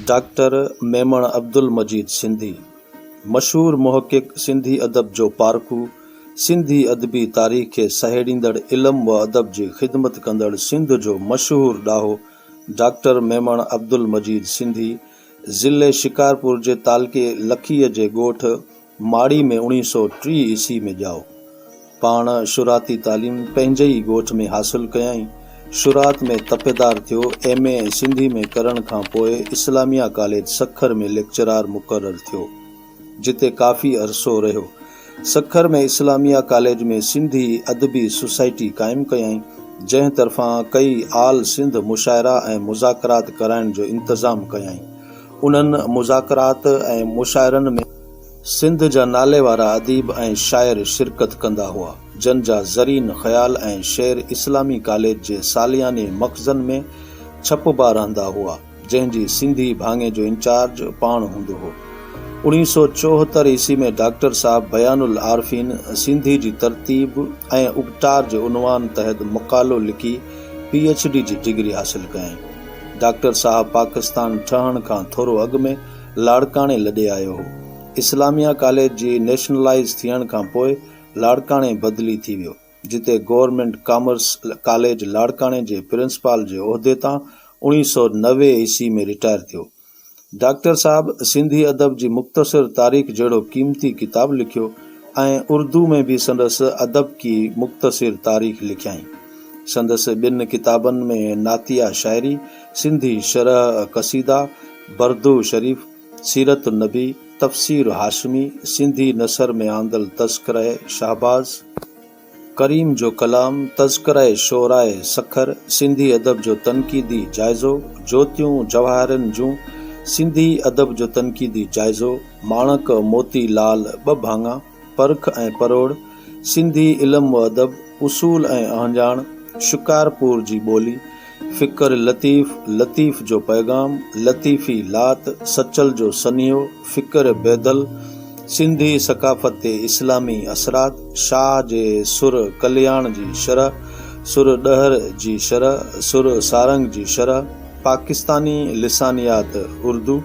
Doctor Memon Abdul Majeed Sindhi, مشهور محقق، سنڌي ادب جو پارکو، سنڌي ادبي تاريخ کي سهيڙيندڙ علم و ادب جي خدمت ڪندڙ سنڌ جو مشهور ڏاهو ڊاڪٽر ميمڻ عبدالمجيد سنڌي ضلعي شڪارپور جي تعلقي لکيء جي ڳوٺ ماڙي ۾ اوڻيهه سئو 30 عيسوي ۾ ڄائو. پاڻ شروعاتي تعليم پنهنجي ئي ڳوٺ ۾ حاصل ڪيائين. شروعات ۾ تپيدار ٿيو. ايم اي سنڌي ۾ ڪرڻ کان پوء اسلاميه ڪاليج سکر ۾ ليڪچرار مقرر ٿيو، جتي ڪافي عرصو رهيو. سکر ۾ اسلاميه ڪاليج ۾ سنڌي ادبي سوسائٽي قائم ڪيائين، جنهن طرفان ڪئي آل سنڌ مشاعرا ۽ مذاڪرات ڪرائڻ جو انتظام ڪيائين. انهن مذاڪرات ۽ مشاعرن ۾ سنڌ جا ناليوارا اديب ۽ شاعر شرڪت ڪندا هئا، جن جا زرين خيال ۽ شعر اسلامي ڪاليج جي سالياني مخزن ۾ ڇپبا رهندا هئا، جنهن جي سنڌي ڀاڱي جو انچارج پاڻ هوندو هو. 1974 عيسوي ۾ ڊاڪٽر صاحب بيان العارفين سنڌي جي ترتيب ۽ اپٽار جي عنوان تحت مقالو لکي پي ايڇ ڊي جي ڊگري حاصل ڪيائين. ڊاڪٽر صاحب پاڪستان ٺهڻ کان ٿورو اڳ ۾ لاڙڪاڻي لڏي آيو هو. اسلاميه ڪاليج جي نيشنلائيز ٿيڻ کان پوء لاڙڪاڻي بدلي ٿي ويو، جتي گورنمينٽ ڪامرس ڪاليج لاڙڪاڻي جي پرنسپال جي عهدي تان 1990 عيسوي ۾ رٽائر ٿيو. ڊاڪٽر صاحب سنڌي ادب جي مختصر تاريخ جهڙو قيمتي ڪتاب لکيو ۽ اردو ۾ به سندس ادب ڪي مختصر تاريخ لکيائين. سندس ٻن ڪتابن ۾ نعتيه شاعري، سنڌي شرح قصيده، بردو شريف، سيرت النبي، تفسير هاشمي، سنڌي نثر ۾ آندل تذڪره شهباز، ڪريم جو ڪلام، تذڪره شعراء سکر، سنڌي ادب جو تنقيدي جائزو، جوتيون جواهرن جون، سنڌي ادب جو تنقيدي جائزو، ماڻڪ موتي لال ٻه ڀاڱا، پرک ۽ پروڙ، سنڌي علم و ادب، اصول ۽ اهڃاڻ، شڪارپور جي ٻولي، فڪر لطيف، لطيف جو پيغام، لطيفي لات، سچل جو سنيهو، فڪر بيدل، سنڌي ثقافت تي اسلامي اثرات، شاهه جي سر ڪلياڻ جي شرح، سر ڏهر جي شرح، سر سارنگ جي شرح، پاڪستاني لسانيات اردو،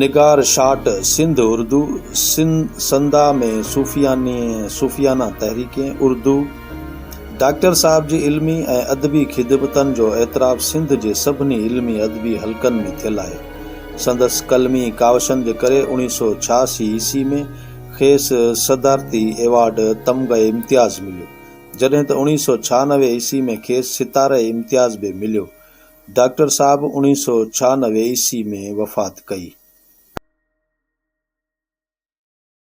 نگار شاٽ سنڌ اردو، سندا ۾ صوفيانه تحريڪين، اردو، ڊاڪٽر صاحب جي علمي ۽ ادبي خدمتن جو اعتراف سنڌ جي سڀني علمي ادبي حلقن ۾ ٿيل آهي. سندس قلمي ڪاوشن جي ڪري 1986 عيسوي ۾ کيس صدارتي ايوارڊ تمغه امتياز مليو، جڏهن ته 1996 عيسوي ۾ کيس ستاره امتياز به مليو. ڊاڪٽر صاحب 1996 عيسوي ۾ وفات ڪئي.